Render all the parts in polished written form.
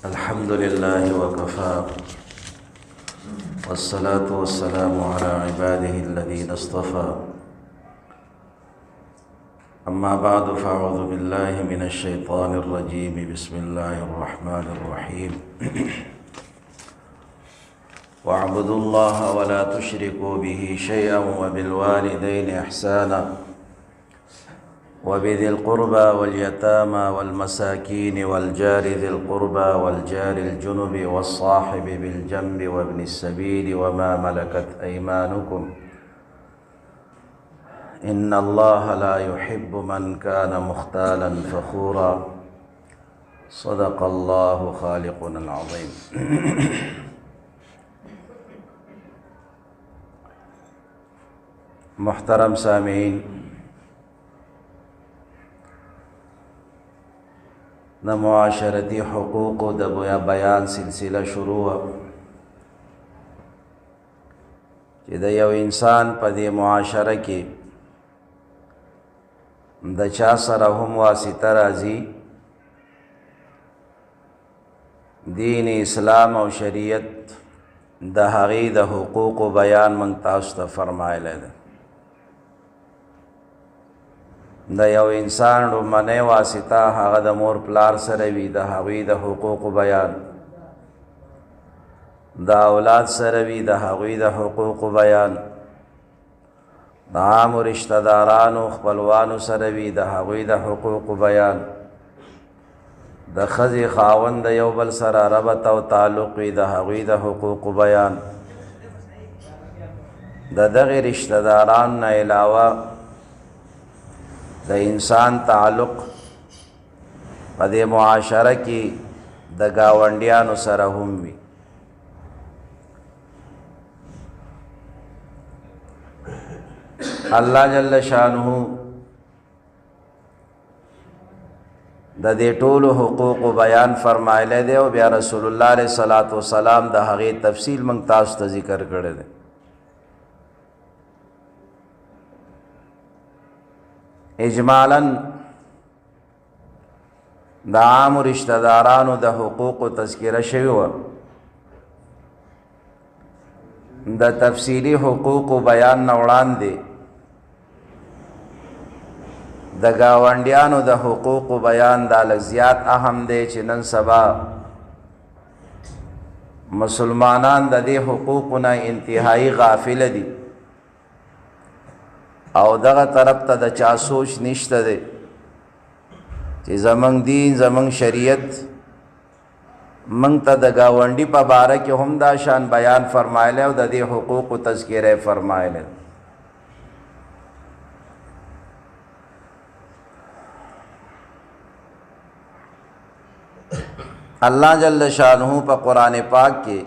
الحمد لله وكفى، والصلاة والسلام على عباده الذين اصطفى. أما بعد، فأعوذ بالله من الشيطان الرجيم. بسم الله الرحمن الرحيم. واعبدوا الله ولا تشركوا به شيئا وبالوالدين إحسانا وبذي القربى واليتامى والمساكين والجار ذي القربى والجار الجنب والصاحب بالجنب وابن السبيل وما ملكت أيمانكم إن الله لا يحب من كان مختالا فخورا. صدق الله خالقنا العظيم. محترم سامعین، د معاشرتي حقوقو د بیان سلسله شروع چې د یو انسان په دې معاشره کې د چا سره هم واسطه راځي، دین اسلام او شریعت د هغې د حقوقو بیان موږ تاسو ته فرمایلی دی. د یو انسان لومړنۍ واسطه هغه د مور پلار سره وي، د هغوی د حقوقو بیان، د اولاد سره وي، د هغوی د حقوقو بیان، د عامو رشته دارانو خپلوانو سره وي، د هغوی د حقوقو بیان، د ښځې خاوند د یو بل سره ربط او تعلق وي، د هغوی د حقوقو بیان. د دغې رشته داران نه علاوه د انسان تعلق په دې معاشره کې د ګاونډیانو سره هم وي. الله جل شانه د دې ټولو حقوقو بیان فرمایلی دی او بیا رسول الله علیه الصلاة والسلام د هغې تفصیل موږ تاسو ته ذکر کړی دی. اجمالاً د عامو رشته دارانو د حقوقو تذکره شوې وه. د تفصیلي حقوقو بیان نه وړاندې د ګاونډیانو د حقوقو بیان دا لږ زیات اهم دی چې نن سبا مسلمانان د دې حقوقو نه انتهایی غافل دي او دغه طرف ته د چا سوچ نشته دی چې زمونږ دین، زمونږ شریعت مونږ ته د ګاونډي په باره کې هم دا شان بیان فرمایلی او د دې حقوقو تذکره یې فرمایلی. الله جل شانه په قرآن پاک کې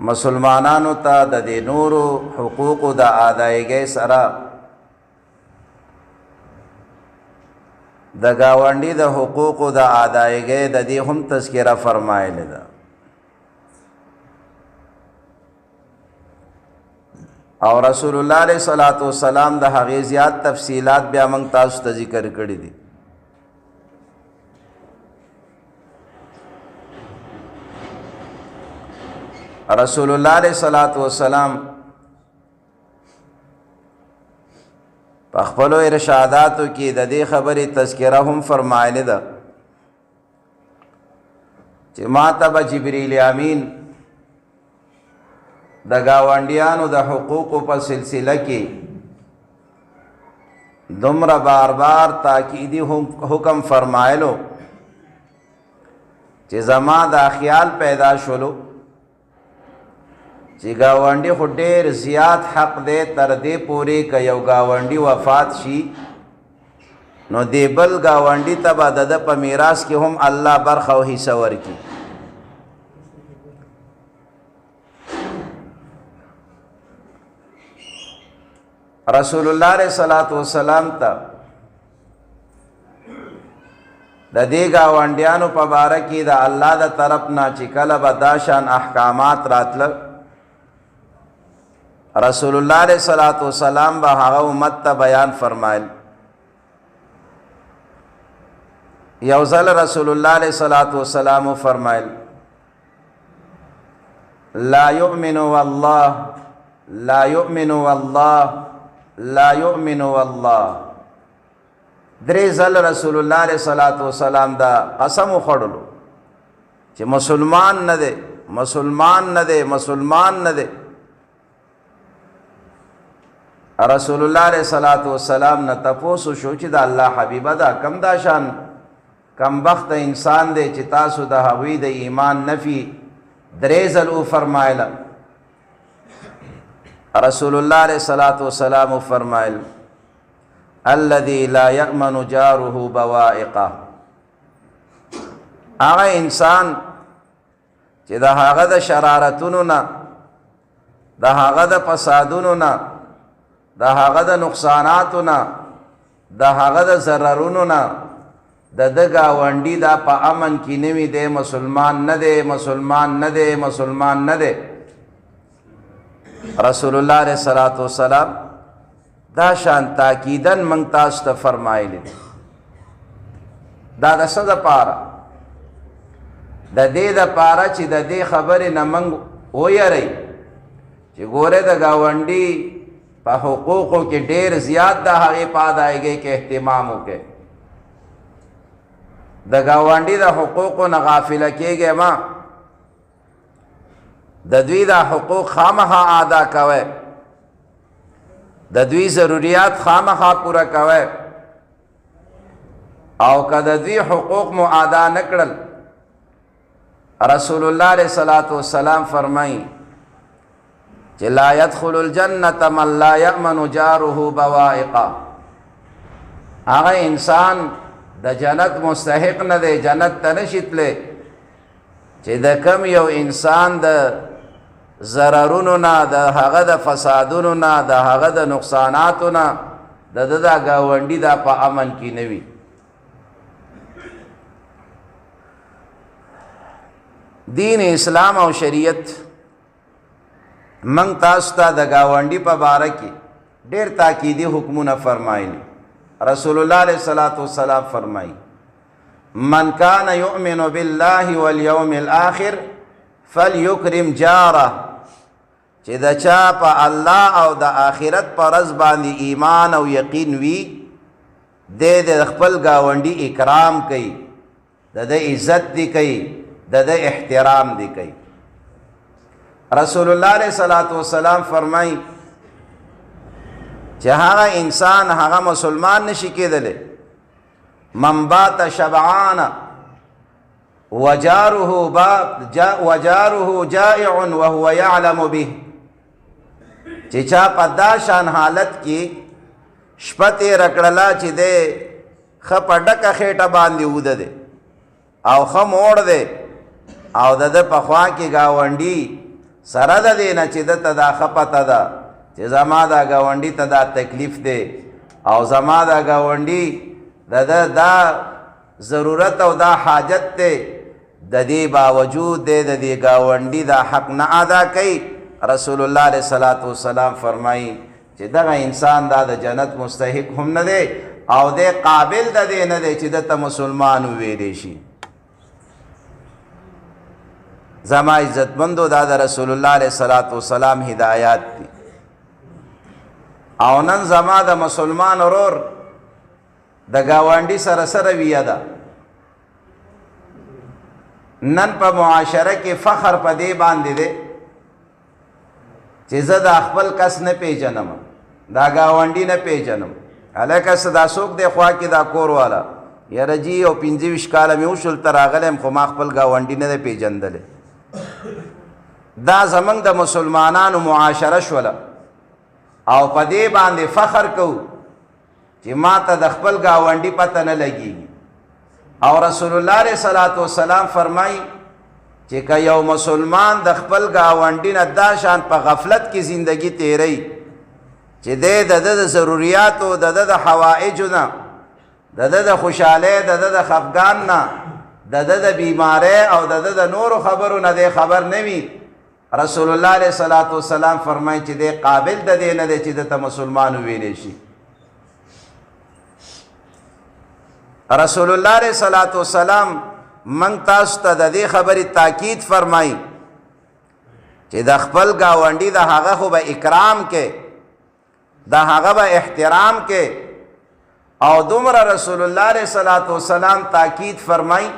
مسلمانانو ته د دې نورو حقوقو د ادایګۍ سره د ګاونډي د حقوقو د ادایګۍ د دې هم تذکره فرمایلې ده. او رسول الله علیه الصلاۃ والسلام د هغې زیات تفصیلات بیا موږ تاسو ته ذکر کړي دي. رسول الله علیه الصلاۃ والسلام په خپلو ارشاداتو کې د دې خبرې تذکره هم فرمایلې ده چې ما ته به جبریل امین د ګاونډیانو د حقوقو په سلسله کې دومره بار بار تاکیدي حکم فرمایلو چې زما دا خیال پیدا شولو چې ګاونډي خو ډېر زیات حق دی، تر دې پورې که یو ګاونډي وفات شي نو دې بل ګاونډي ته به د ده په میراث کې هم الله برخه او حصه ورکړي. رسول الله علیه الصلاۃ والسلام ته د دې ګاونډیانو په باره کې د الله د طرف نه چې کله به دا شان احکامات راتله، رسول الله علیه الصلاۃ والسلام به هغه امت ته بیان فرمایل. یو ځل رسول الله علیه الصلاۃ والسلام فرمایل، لا يؤمن والله، لا يؤمن والله، لا يؤمن والله. درې ځل رسول الله علیه الصلاۃ والسلام دا قسم وخوړلو چې مسلمان نه دی، مسلمان نه دی، مسلمان نه دی. رسول الله علیه الصلاۃ والسلام نه تپوسو شو چې دا الله حبیبه دا کم دا شان کم بخت انسان دی چې تاسو د هغوی د ایمان نفي درې ځل وفرمایله. رسول الله علیه الصلاۃ والسلام فرمایل، الذي لا يأمن جاره بوائقه. هغه انسان چې د هغه د شرارتونو نه، د هغه د فسادونو نه، د هغه د نقصاناتو نه، د هغه د ضررونو نه د ده ګاونډي دا په امن کې نه وي، دی مسلمان نه دی، مسلمان نه دی، مسلمان نه دی. رسول الله علیه الصلاۃ والسلام دا شان تاکیدن موږ تاسو ته فرمایلی دي. دا د څه دپاره؟ د دې دپاره چې د دې خبرې نه موږ ویرئ چې ګوره د ګاونډي په حقوقو کې ډېر زیات د هغې په ادایګۍ کې اهتمام وکړئ. د ګاونډي د حقوقو نه غافله کېږئ مه، د دوی دا حقوق خامخا ادا کوئ، د دوی ضروریات خامخا پوره کوئ، او که د دوی حقوق مو ادا نه کړل، رسول الله علیه الصلاۃ والسلام فرمایي چې لا يدخل الجنه من لا يأمن جاره بوائقه. هغه انسان د جنت مستحق نه دی، جنت ته نشي تللی چې د کم یو انسان د ضررونو نه، د هغه د فسادونو نه، د هغه د نقصاناتو نه د ده دا ګاونډي دا په امن کې نه وي. دین اسلام او شریعت من تاسو ته د ګاونډي په باره کې ډېر تاکیدي حکمونه فرمایلي. رسول الله علیه الصلاۃ والسلام فرمایي، من کان یؤمن بالله والیوم الاخر فلیکرم جاره. چې د چا په الله او د آخرت پر ورځ باندې ایمان او یقین وي، دی د خپل ګاونډي اکرام کوي، د ده عزت دی کوي، د ده احترام دی کوي. رسول الله علیه الصلاۃ والسلام فرمایي چې هغه انسان هغه مسلمان نشي کېدلی، من بات شبعان وجاره با جا وجاره جائع وهو يعلم به، چې چا په دا شان حالت کې شپه تېره کړله چې دی ښه په ډکه خېټه باندې وده دی او ښه موړ دی، او د ده په خوا کې ګاونډي سره د دې نه چې ده ته دا ښه پته ده چې زما دا ګاونډي ته دا تکلیف دی او زما دا ګاونډي د ده دا ضرورت او دا حاجت دی، د دې باوجود دی د دې ګاونډي دا حق نه ادا کوي. رسول الله علیه الصلاۃ والسلام فرمایي چې دغه انسان دا د جنت مستحق هم نه دی او دی قابل د دې نه دی چې ده ته مسلمان وویلی شي. زما عزتمندو، دا د رسول الله علیه الصلاۃ والسلام هدایات دي. او نن زما د مسلمان ورور د ګاونډي سره سره ویه ده. نن په معاشره کې فخر په دې باندې دی چې زه دا خپل کس نه پیژنم، دا ګاونډي نه پیژنم. هلکه څه دا څوک دی خوا کې دا کور والا؟ یاره جي یو 25 کاله مې وشول ته راغلی یم، خو ما خپل ګاونډي نه دی پیژندلی. دا زمونږ د مسلمانانو معاشره شوله او په دې باندې فخر کوو چې ما ته د خپل ګاونډي پته نه لګېږي. او رسول الله علیه الصلاۃ والسلام فرمایي چې که یو مسلمان د خپل ګاونډي نه دا شان په غفلت کې زندگی تیری چې دی د ده د ضروریاتو، د ده د حوائجو نه، د ده د خوشحالۍ، د ده د خفګان نه، د ده د بیمارۍ او د ده د نورو خبرو نه دی خبر نه وي، رسول الله علیه الصلاۃ والسلام فرمایي چې دی قابل د دې نه دی چې ده ته مسلمان وویلی شي. رسول الله علیه الصلاۃ والسلام من تاسو ته د دې خبرې تاکید فرمایي چې د خپل گاونډي د هغه خو به اکرام کې، د هغه به احترام کې. او دومره رسول الله علیه الصلاۃ والسلام تاکید فرمایي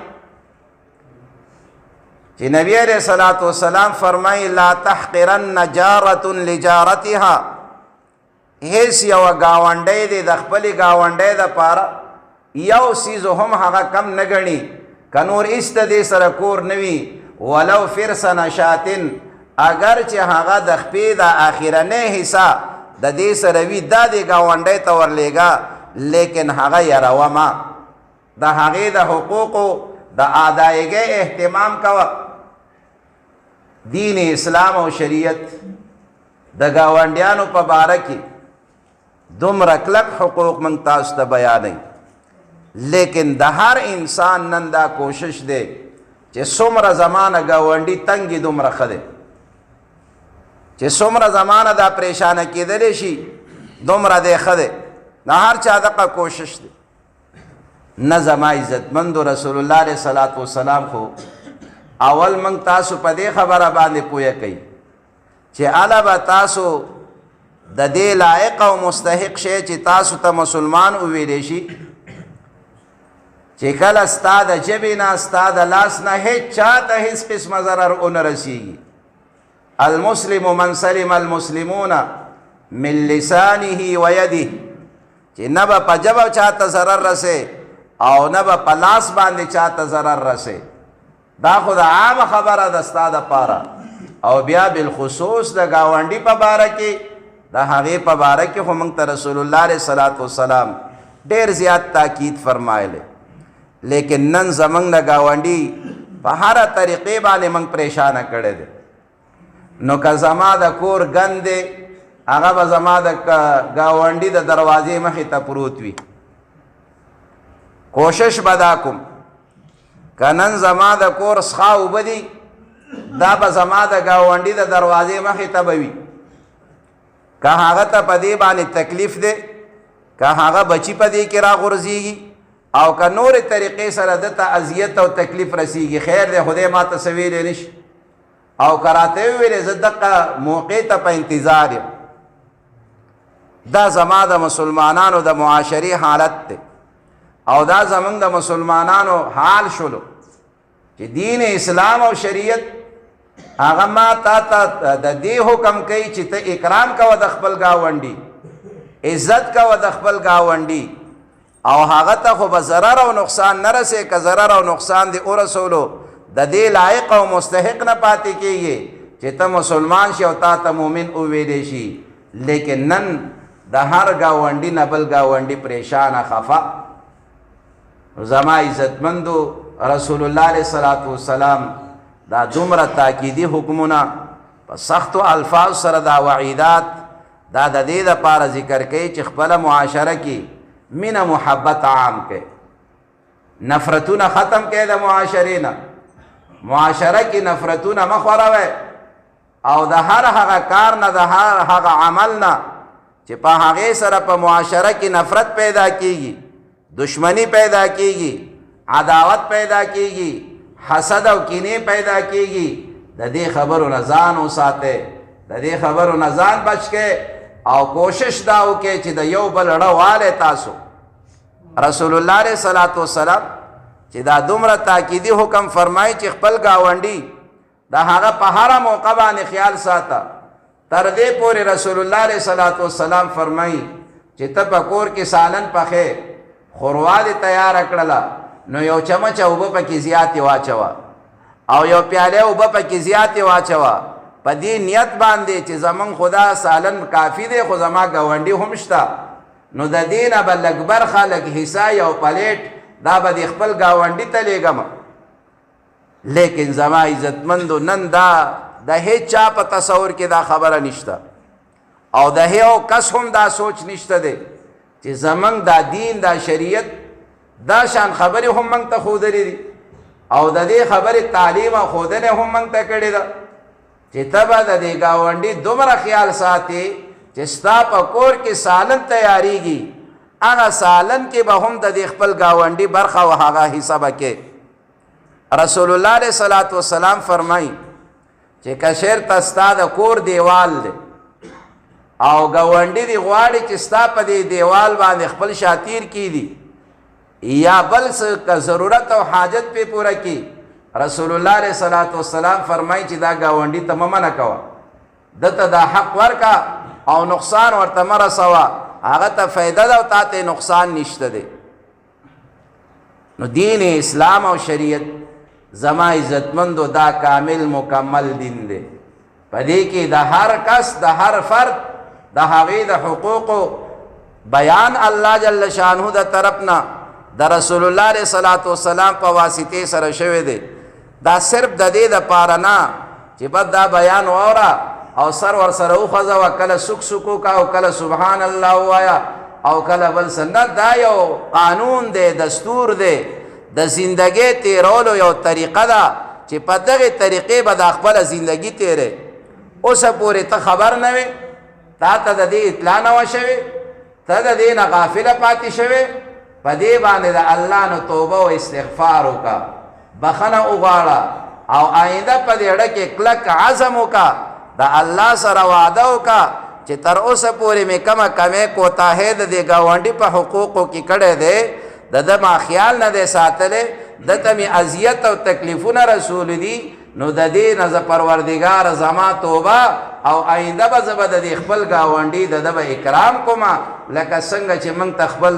چې نبی علیہ الصلوۃ والسلام فرمایي لا تحقرن جارة لجارتها، هیڅ یو گاونډی دی د خپل گاونډی د پاره یو سیز هم هغه کم نه ګڼي، که نور هیڅ د دې سره کور نه وي، ولو فرس نشاتن، اگر چې هغه د خپې د آخرنۍ حصه د دې سره وي، دا دې ګاونډی ته ورلېږه، لیکن هغه یروه ما، د هغې د حقوقو د ادایګۍ اهتمام کوه. دین اسلام او شریعت د ګاونډیانو په باره کې دومره کلک حقوق موږ تاسو ته بیانوي، لیکن د هر انسان نن دا کوشش دی چې څومره زمانه ګاونډي تنګي دومره ښه دی، چې څومره زمانه دا پریشانه کېدلی شي دومره دی ښه دی. د هر چا دغه کوشش دی. نه زما عزتمند رسول الله علیه الصلاۃ والسلام خو اول موږ تاسو په دې خبره باندې پوهه کوي چې الا به تاسو د دې لایق او مستحق شئ چې تاسو ته مسلمان وویلی شي، چې کله ستا د ژبې نه ستا د لاس نه هېڅ چاته هېڅ قسمه ضرر ونه رسېږي. المسلم من سلم المسلمون من لسانه ويده، چې نه به په ژبه چاته ضرر رسې او نه به په لاس باندې چاته ضرر رسې. دا خو د عامه خبره ده ستا دپاره، او بیا بالخصوص د ګاونډي په باره کې، د هغې په باره کې خو موږ ته رسول الله علیه الصلاة والسلام ډېر زیات تاکید فرمایلی. لیکن نن زمونږ نه ګاونډي په هره طریقې باندې موږ پریشانه کړی دی. نو که زما د کور ګند دی، هغه به زما د ګاونډي د دروازې مخې ته پروت وي. کوشش به دا کوم که نن زما د کور څښا اوبه دي، دا به زما د ګاونډي د دروازې مخې ته به وي. که هغه ته په دې باندې تکلیف دی، که هغه بچي په دې کې راغورځېږي، او که نورې طریقې سره ده ته اذیت او تکلیف رسیږي، خیر دی، خدای ما ته څه ویلی نه شي. او که راته یې وویلې زه دقه موقع ته په انتظار یم. دا زما د مسلمانانو د معاشرې حالت دی، او دا زمونږ د مسلمانانو حال شولو چې دین اسلام او شریعت هغه ما تا ته د دې حکم کوي چې ته اکرام کوه د خپل ګاونډي، عزت کوه د خپل ګاونډي، او هغه ته خو به ضرر او نقصان نه رسې. که ضرر او نقصان دې ورسولو، د دې لایق او مستحق نه پاتې کېږي چې ته مسلمان شې او تا ته مؤمن وویلی شي. لیکن نن د هر ګاونډي نه بل ګاونډي پریشانه خفه. زما عزتمندو، رسول الله علیه الصلاة والسلام دا دومره تاکیدي حکمونه په سختو الفاظ سره، دا وعیدات دا د دې لپاره ذکر کوي چې خپله معاشره کې مینه محبت عام کړي، نفرتونه ختم کړي د معاشرې نه. معاشره کې نفرتونه مه خوروئ، او د هر هغه کار نه، د هر هغه عمل نه چې په هغې سره په معاشره کې نفرت پیدا کیږي، دشمنی پیدا کیږي، عداوت پیدا کیږي، حسد او کینې پیدا کیږي، د دې خبرو نه ځان وساته، د دې خبرو نه ځان بچ کړئ، او کوشش دا وکړئ چې د یو بل اړه والی تاسو. رسول الله علیه الصلاة والسلام چې دا دومره تاکیدي حکم فرمایي چې خپل ګاونډي د هغه په هره موقع باندې خیال ساته، تر دې پورې رسول الله علیه الصلاة والسلام فرمایي چې ته په کور کې سالن پخې، خوروا دې تیاره کړله، نو یو چمچه اوبه پکې زیاتې واچوه او یو پیاله اوبه پکې زیاتې واچوه، په دې نیت باندې چې زمونږ خدا سالن کافي دی، خو زما ګاونډي هم شته، نو د دې نه به لږ برخه، لږ حصه، یو پلیټ دا به د خپل ګاونډي ته لېږم. لیکن زما عزتمندو، نن دا د هیڅ چا په تصور کې دا خبره نشته، او د هیو کس هم دا سوچ نشته دی چې زمونږ دا دین، دا شریعت دا شان خبرې هم موږ ته ښودلې دي، او د دې خبرې تعلیم او ښودنه هم موږ ته کړې ده چې ته به د دې ګاونډي دومره خیال ساتې چې ستا په کور کې سالن تیاریږي هغه سالن کې به هم د دې خپل گاونډي برخه او هغه حصہ به کې. رسول الله علیه الصلاۃ والسلام فرمایي چې کشر ته ستا د کور دیوال دی او ګاونډي دی غواړي چې ستا په دې دیوال باندې خپل شاتیر کی دي یا بل څه که ضرورت او حاجت په پوره کی، رسول الله علیه الصلاۃ والسلام فرمایي چې دا ګاونډي ته ممنه کوه، دته دا حق ورکا او نقصان ورته مرسوه، هغه ته فایده ده او تا ته نقصان نشته دی. نو دین اسلام او شریعت زما عزتمندو دا کامل مکمل دین دی. په دې کې د هر کس، د هر فرد، د هغې د حقوقو بیان الله جل شانه د طرف نه د رسول الله علیه الصلاۃ والسلام په واسطه سره شوی دی. دا صرف د دې د پاره نه چې بس دا بیان واوره او سر ور سره وخوځوه، کله سک سکو کا او کله سبحان الله وایا او کله بل سنت. دا یو قانون دی، دستور دی، د زندګۍ تیرولو یو طریقه ده چې په دغه طریقې به د خپله زندګي تیرې. اوسه پورې ته خبر نه وې، تا ته د دې اطلاع نه وه شوې، ته د دې نه غافله پاتې شوې. په دې باندې د الله نه توبه او استغفار وکړه، بخنه وغواړه او آینده په دې اړه کې کلک عزم وکړه، د الله سره وعده وکړه چې تر اوسه پورې مې کومه کمې کوتاهی د دې ګاونډي په حقوقو کې کړی دی، د ده ما خیال نه دی ساتلی، ده ته مې اذیت او تکلیفونه رسولي دي، نو د دې نه زه پروردګار زما توبه او آینده به زه به د دې خپل ګاونډي د ده به اکرام کوم، لکه څنګه چې موږ ته خپل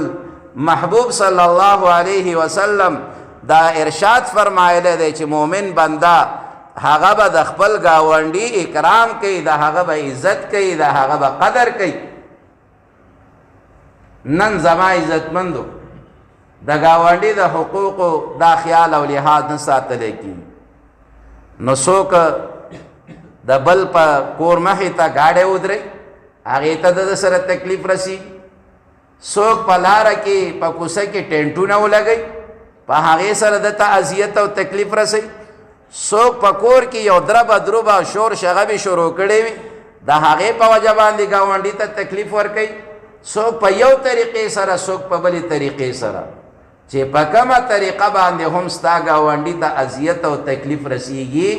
محبوب صلی الله علیه وسلم دا ارشاد فرمایلی دی چې مؤمن بنده هغه به د خپل ګاونډي اکرام کوي، د هغه به عزت کوي، د هغه به قدر کوي. نن زما عزتمندو د ګاونډي د حقوقو دا خیال او لحاظ نه ساتلی کېږي. نو څوک د بل په کور مخې ته ګاډی ودرئ، هغې ته د ده سره تکلیف رسي. څوک په لاره کې په کوڅه کې ټینټونه ولګوي، په هغې سره ده ته اذیت او تکلیف رسي. څوک په کور کې یو دربه دروبه شور شغبې شروع کړی وي، د هغې په وجه باندې ګاونډي ته تکلیف ورکوي. څوک په یو طریقې سره، څوک په بلې طریقې سره، چې په کومه طریقه باندې هم ستا ګاونډي ته اذیت او تکلیف رسیږي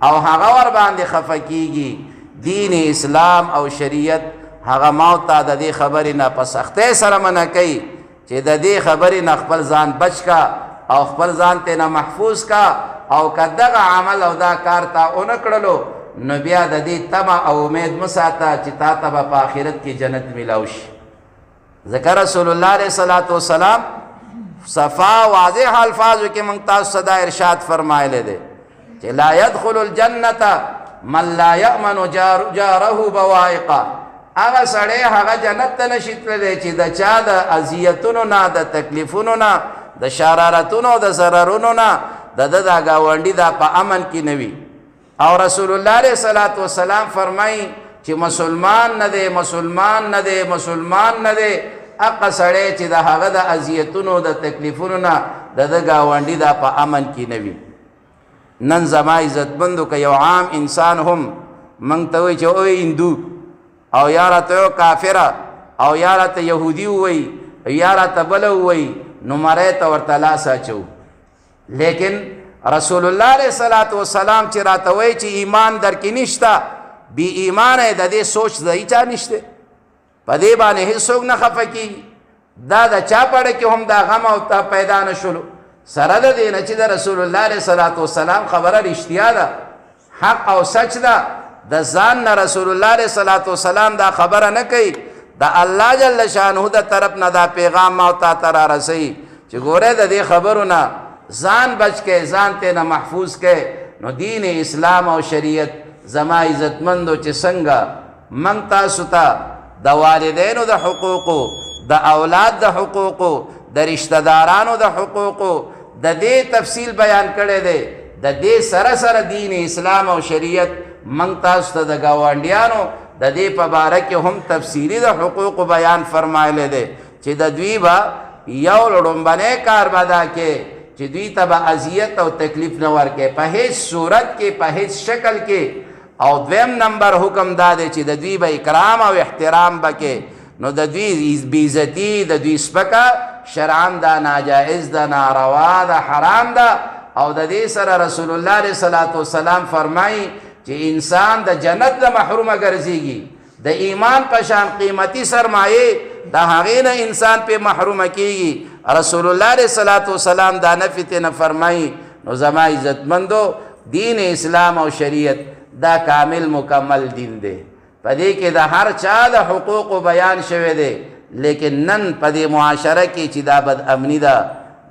او هغه ور باندې خفه کیږي، دین اسلام او شریعت هغه ما ته د دې خبرې نه په سختۍ سره منع کوي چې د دې خبرې نه خپل ځان بچ کا او خپل ځان ته نه محفوظ کا، او که دغه عمل او دا کار تا ونه کړلو نو بیا د دې تمه او امید مه ساته چې تا ته به په آخرت کې جنت میلاو شي. ځکه رسول الله علیه الصلاة والسلام صفا واضح الفاظو کې موږ تاسو ته دا ارشاد فرمایلی دی چې لا يدخل الجنة من لا يأمن جار جاره بوائقه. هغه سړی هغه جنت ته نشي تللی چې د چا د اذیتونو نه، د تکلیفونو نه، د شرارتونو، د ضررونو نه د ده دا ګاونډي دا په امن کې نه وي. او رسول الله علیه الصلاۃ والسلام فرمایي چې مسلمان نه دی، مسلمان نه دی، مسلمان نه دی هغه سړی چې د هغه د اذیتونو د تکلیفونو نه د ده ګاونډي دا په امن کې نه وي. نن زما عزتمندو که یو عام انسان هم موږ ته وایي چې اوی هندو، او یا راته یو کافره، او یا راته یهودي ووایي، یا راته بله ووایي، نو مرۍ ته ورته لاس اچوو. لیکن رسول الله علیه الصلاۃ والسلام چې راته وایي چې ایمان در کې نشته، بی ایمانه د دې سوچ د هیچا نشته، په دې باندې هیڅوک نه خفه کېږي. دا د چا په اړه کې هم دا غم او تا پیدا نه شولو، سره د دې نه چې د رسول الله علیه الصلاۃ والسلام خبره رښتیا ده، حق او سچ ده، د ځان نه رسول الله علیه الصلاۃ والسلام دا خبره نه کوي، د الله جل شانه د طرف نه دا پیغام ما او تا ته را رسوي چې ګوره د دې خبرو نه ځان بچ کړئ، ځان ته نه محفوظ کړئ. نو دین اسلام او شریعت زما عزتمندو چې څنګه موږ تاسو ته د والدینو د حقوقو، د اولاد د حقوقو، د رشتہ دارانو د حقوقو د دې تفصیل بیان کړی دی، د دې سره سره دین اسلام او شریعت موږ تاسو ته د ګاونډیانو د دې په باره کې هم تفصیلي د حقوقو بیان فرمایلی دی چې د دوی به یو لومبنی کار به دا کې چې دوی ته به اذیت او تکلیف نه ورکې په هیڅ صورت کې، په هیڅ شکل کې. او دویم نمبر حکم دا دی چې د دوی به اکرام او احترام به کې. نو د دوی بېعزتي، د دوی سپکه شرعاً دا ناجائز ده، ناروا ده، حرام ده. او د دې سره رسول الله علیه الصلاة والسلام فرمایي چې انسان د جنت نه محرومه ګرځېږي، د ایمان په شان قیمتي سرمایې د هغې نه انسان پې محرومه کېږي. رسول الله علیه الصلاة والسلام دا نفي ترې نه فرمایي. نو زما عزتمندو، دین اسلام او شریعت دا کامل مکمل دین دی، په دې کې د هر چا د حقوقو بیان شوی دی. لیکن نن په دې معاشره کې چې دا بد امني ده،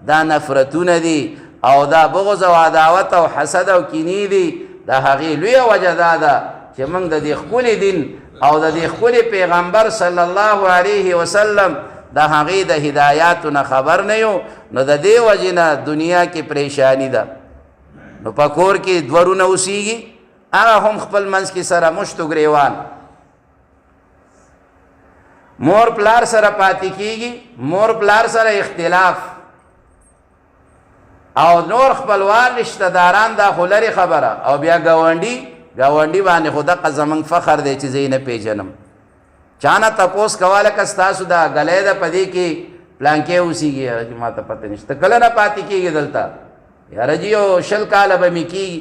دا نفرتونه دي، او دا بغض او عداوت او حسد او کینې دي، د هغې لویه وجه دا ده چې موږ د دې ښکلي دین او د دې ښکلي پیغمبر صلی الله علیه وسلم د هغې د هدایاتو نه خبر نه یو. نو د دې وجې نه دنیا کې پریشانی ده. نو په کور کې دوه وروڼه اوسېږي، هغه هم خپل منځ کې سره مشت و ګریوان، مور پلار سره پاتې کیږي، مور پلار سره اختلاف، او نور خپلوان رشتہ داران دا خو لرې خبره، او بیا ګاونډي، ګاونډي باندې خو دقه زمونږ فخر دی چې زه یې نه پېژنم. چا نه تپوس کوه لکه ستاسو دا ګلی ده، په دې کې پلانکی اوسېږي، یاره چې ما ته پته نشته، کله نه پاتې کېږي دلته، یاره جي یو 20 کاله به مې کېږي.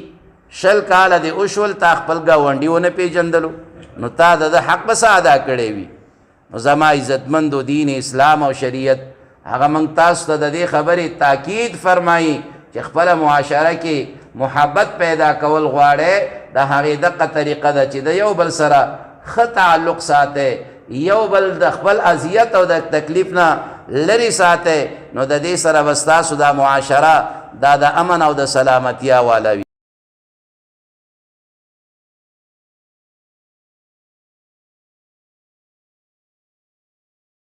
20 کاله دې وشول، تا خپل ګاونډي ونه پېژندلو، نو تا د ده حق به څه ادا کړی وي؟ نو زما عزتمندو، دین اسلام او شریعت هغه موږ تاسو ته د دې خبرې تاکید فرمایي چې خپله معاشره کې محبت پیدا کول غواړی، د هغې دقه طریقه ده چې د یو بل سره ښه تعلق ساتئ، یو بل د خپل اذیت او د تکلیف نه لرې ساتئ، نو د دې سره به ستاسو دا معاشره دا د امن او د سلامتیا والا وي.